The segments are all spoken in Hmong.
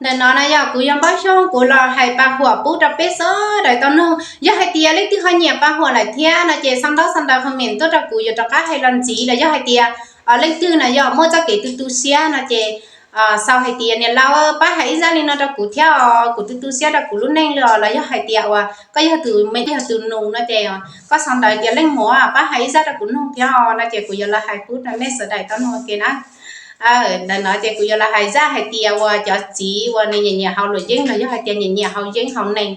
Ntawm no na yog kuv yog Npauj Xyooj, kuv los hais paj huam pub rau peb sawv daws tau nug. Yog hais tias leej twg ho nyiam paj huam lawm thiab no ces sau ntaub sau ntawv comment tuaj rau kuv yuav rov qab hais los ntxiv. Los yog hais tias leej twg na yog muaj txoj kev tu tu siab no ces sau hais tias niam laus pab hais ib zaj li no rau kuv thiab os, kuv tu tu siab rau kuv lub neej li os. Los yog hais tias uas koj yog tus me, yog tus nus no ces koj sau ntawv tias leej muam pab hais ib zaj rau kuv nug thiab os no ces kuv yuav los hais pub rau nej sawv daws tau nug ua ke na. Ntawm no ces kuv yuav los hais zaj hais tias uas cov txiv uas nws nyiam nyiam haus luam yeeb los yog hais tias nyiam nyiam haus yeeb haus nees,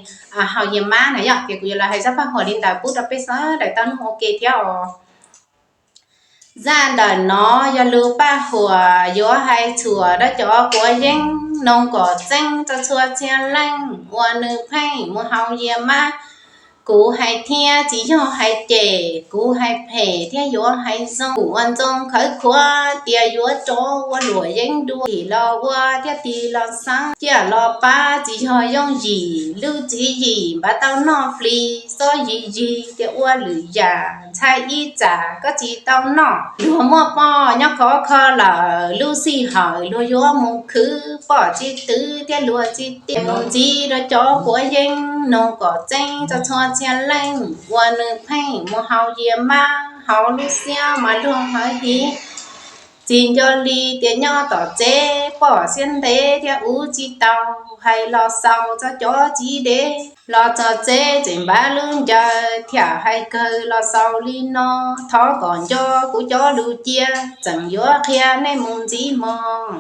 haus yias mab na yog ces kuv yuav los hais zaj paj huam li ntawd pub rau peb sawv daws tau nug ua ke thiab os. Zaj ntawm no yog lus paj huam yuav hais txhuam rau cov quav yeeb, noog kom txeeb rau txhua txhia leej uas nws pheej mus haus yias mab. Kuv hais thiab tsis yog hais cem, kuv hais phem thiab yuav hais zoo. Kuv ua ntxoog khawv khuav tias yuav rov ua luam yeeb dua, tig los ua thiab tig los xeeb, ciaj los pab tsis yog yooj yim. Lub tswv yim npaj tau noj plig, txob yig yig tias ua lwm yam, ntxhais ib txam koj tsis tau noj. Luag muaj poj nyob khov kho lawm, lub sij hawm luag yuav mus khwv, poj tsis twv thiab luag tsis tias mus ntxiv rau cov quav yeeb, noog kom txeeb rau txhua txhia leej uas nws pheej mus haus yias mab, haus lub siab mas luag hawv hiv. Tsis nco li tias nyob tom tsev poj siab ntev thiab ua tsis tau, hais los xaus txog cov txiv dev, los txog tsev tseem npaj lub ncaws thiab hais kawg los xaus li no. Thov kom nco kuv cov lus cia, tseem yuav qhia nej mus ntxiv mog.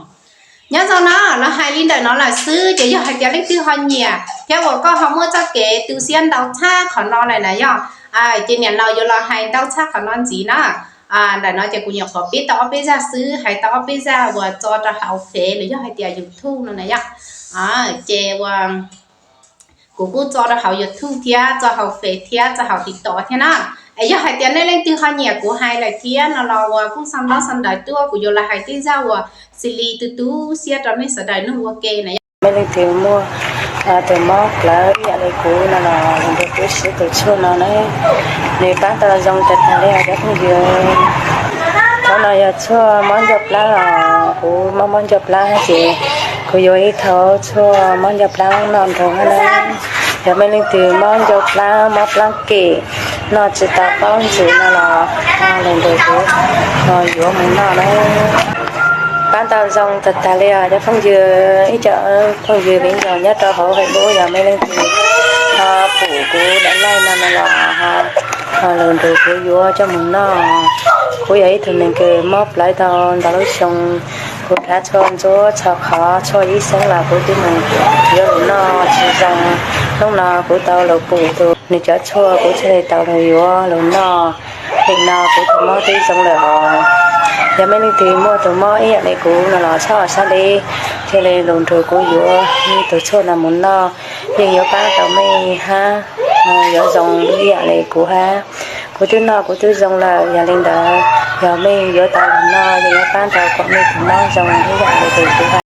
Nyob zoo no los hais li ntawm no lawm xwb ces yog hais tias leej twg ho nyiam thiab uas koj ho muaj txoj kev tu siab ntau tshaj qhov no lawm na yog, ces niam laus yuav los hais ntau tshaj qhov no ntxiv na. Ntawm no ces kuv nyuam qhuav pib tau ob peb zaj xwb, hais tau ob peb zaj uas tso rau hauv Fev los yog hais tias YouTube no na yog. Ces uas kuv kuj tso rau hauv YouTube thiab tso hauv Fev thiab tso hauv TikTok thiab na. Es yog hais tias nej leej twg ho nyiam kuv hais lawm thiab no los uas kuj sau ntaub sau ntawv tuaj, kuv yuav los hais tej zaj uas xws li tu tu siab rau nej sawv daws nug ua ke na yog. Mej leej twg muaj tus mob plawv ib yam li kuv no los nrog kuv siv tus tshuaj no na, nws pab tau zoo tag tag li os cov phooj ywg. Qhov no yog tshuaj mob ncauj plab os, kuv mob mob ncauj plab ces kuv yuav ib thaum tshuaj mob ncauj plab noj nrog na. Yog mej leej twg mob ncauj plab mob plab kem, noj tsis tau qaub ntsws no los lug nrog kuv yuav mus noj na. Pab tau zoo tag tag li os cov phooj ywg. Ib co phooj ywg viv ncaus nyob rau hauv Facebook, yog mej leej twg ho pum kuv daim like no no los ho lug nrog kuv yuav coj mus noj. Kuv yog ib tug neeg kws mob plawv tau ntau lub xyoo, kuv rhaub tshuaj ntsuab txhua qhov, tshuaj ib xeeb los kuv twb mus yuav lug noj tsis zoo. Hnub no kuv tau lug pum tus nws cov tshuaj, kuv thiaj li tau lug yuav lug noj. Nim no kuv tus mob twb zoo lawm os. Yog mej leej twg muaj tus mob ib yam li kuv no los txhob sab deb, thiaj li lug nrog kuv yuav tus tshuaj no mus noj, yeej yuav pab tau mej hab yuav zoo ib yam li kuv hab. Kuv twb noj kuv twb zoo lawm, yog li ntawd yog mej yuav tau lug noj yeej yuav pab tau kom mej tus mob zoo ib yam li kuv hab.